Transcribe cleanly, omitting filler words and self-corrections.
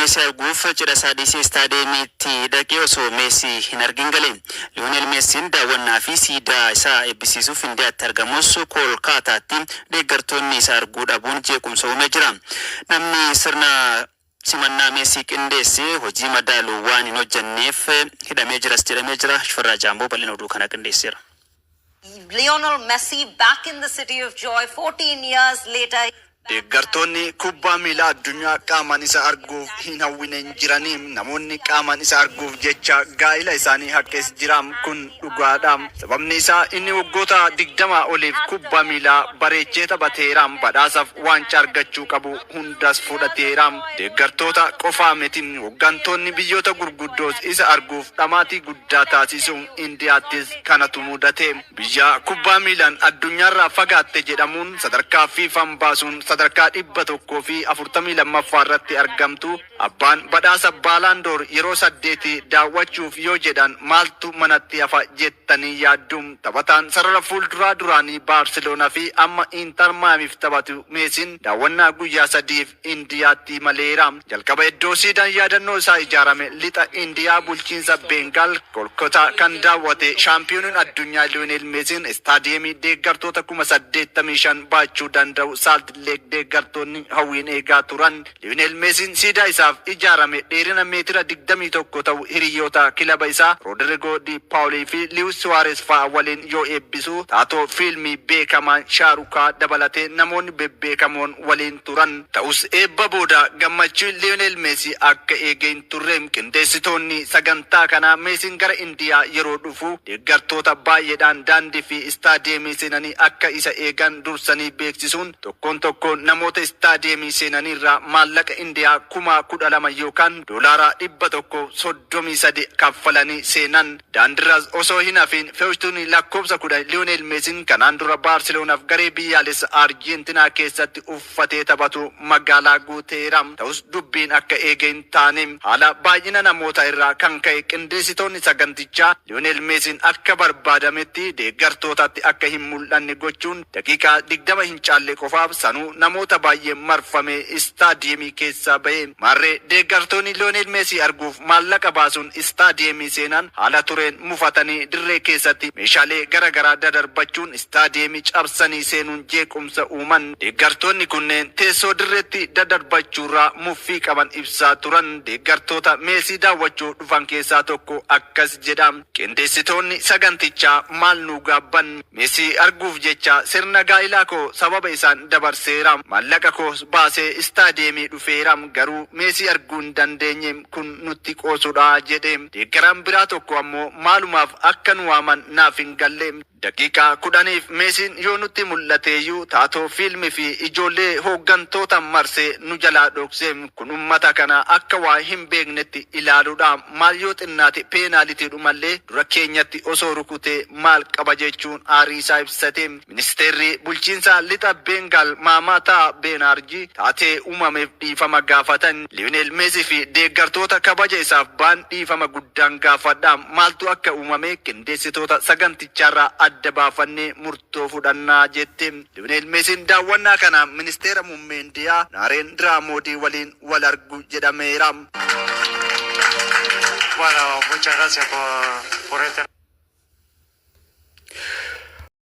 Meesii arguuf cidha isaa dhiisee istaadiyeemiitti dhaqee osoo Meesii hin argin gale. Liyoonel Meesiin daawwannaa fi siidaa isaa eebbisiisuuf Indiyaatti argamus Koolkaataatti deeggartoonni isa arguu dhabuun jeequmsa uumee jira. Namni sirna simannaa Meesii qindeesse hojii madaalu waan hin hojjenneef hidhamee jiras jedhamee jira. Shifarraa Jaamboo bal'ina oduu kanaa qindeesseera. Lionel Messi back in the City of Joy 14 years later. Deeggartoonni kubbaa miilaa addunyaa qaamaan isa arguuf hin hawwine hin jiranii. Namoonni qaamaan isa arguuf jecha gaa'ila isaanii haqes jira. Kun dhugaadha. Sababni isaa inni waggoota 20 oliif kubbaa miilaa bareechee taphateera. Badhaasaaf waancaa argachuu qabu hundas fudhateera. Deeggartoota qofaa miti, hooggantoonni biyyoota gurguddoos isa arguuf dhamaatii guddaa taasisu. Indiyaattis kanatu mudate. Biyya kubbaa miilaan addunyaarraa fagaatte jedhamuun sadarkaa FIFAn baasuun sadarkaa 142ffaa irratti argamtu, abbaan badhaasa Ballon d'Or yeroo saddeeti daawwachuuf yoo jedhan maaltu manatti hafa jettanii yaaddu? Taphataan sarara fuulduraa duraanii Baarseloonaa fi amma Inter Miamiif taphatu Meesiin daawwannaa guyyaa 3f Indiyaatti imaleera. Jalqaba iddoo siidaan yaadannoo isaa ijaarame lixa Indiyaa, bulchiinsa Beengaal, Kolkotaa kan daawwate shaampiyooniin addunyaa Liyoonel Meesiin istaadiyeemii deeggartoota 85,000 baachuu danda'u Saalt Leek deeggartoonni hawwiin eegaa turan. Liyoonel Meesiin siidaa isaaf ijaarame dheerina meetira 21 ta'u hiriyoota kilaba isaa Roodrigo Di Paawulii fi Luwis Suwaares fa'aa waliin yoo eebbisu, taatoo fiilmii beekamaan Shaarukaa dabalatee namoonni bebbeekamoon waliin turan. Ta'us eebba booda gammachuun Liyoonel Meesii akka eege hin turre. Qindeessitoonni sagantaa kanaa Meesiin gara Indiyaa yeroo dhufu deeggartoota baay'eedhaan daandii fi istaadiyeemii seenanii akka isa eegan dursanii beeksisuun, tokkoon tokkoon namoota istaadiyeemii seenaniirraa maallaqa Indiyaa 12,000 yookaan doolaara 133 kaffalanii seenan. Daandirraas osoo hin hafiin fe'ustuun lakkoofsa 10 Liyoonel Meesiin kanaan dura Baarseloonaaf garee biyyaalessa Arjeentinaa keessatti uffatee taphatu magaalaa guuteera. Ta'us dubbiin akka eege hin taane. Haala baay'ina namoota irraa kan ka'e qindeessitoonni sagantichaa Liyoonel Meesiin akka barbaadametti deeggartootatti akka hin mul'anne gochuun daqiiqaa 20 hin caalle qofaaf, sanuu namoota baay'ee marfamee istaadiyeemii keessaa ba'e. Maarree deeggartoonni Liyoonel Meesii arguuf maallaqa baasuun istaadiyeemii seenan haala tureen mufatanii dirree keessatti meeshaalee garaagaraa dadarbachuun, istaadiyeemii cabsanii seenuun jeequmsa uuman. Deeggartoonni kunneen teessoo dirreetti dadarbachuurraa muffii qaban ibsaa turan. Deeggartoota Meesii daawwachuu dhufan keessaa tokko akkas jedha: "Qindeessitoonni sagantichaa maal nuu gaabban? Meesii arguuf jecha sirna gaa'ilaa koo sababa isaan dabarseera. Maallaqa koos baasee istaadiyeemii dhufeera. Garuu Meesii arguu hin dandeenye. Kun nutti qoosudha," jedhe. Deeggaraan biraa tokko ammoo, "Maalumaaf akka nu waaman naaf hin galle. Daqiiqaa 10f Meesiin yoo nutti mul'ateeyyuu taatoo fiilmii fi ijoollee hooggantoota marsee nu jalaa dhokse. Kun ummata kana akka waa hin beeknetti ilaaluudha. Maal yoo xinnaate peenaalitiidhumallee dura keenyatti osoo rukutee maal qaba?" jechuun aarii isaa ibsate. Ministeerri bulchiinsa lixa Beengaal Maamaataa Beenaarji taatee uumameef dhiifama gaafatan. "Liyoonel Meesii fi deeggartoota kabaja isaaf ba'an dhiifama guddaan gaafadha. Maaltu akka uumame qindeessitoota sagantichaarraa adda baafannee murtoo fudhannaa," jette. Liyoonel Meesiin daawwannaa kana ministeera muummee Indiyaa Naareendiraa Moodii waliin wal argu jedhameera. Bueno, muchas gracias por este.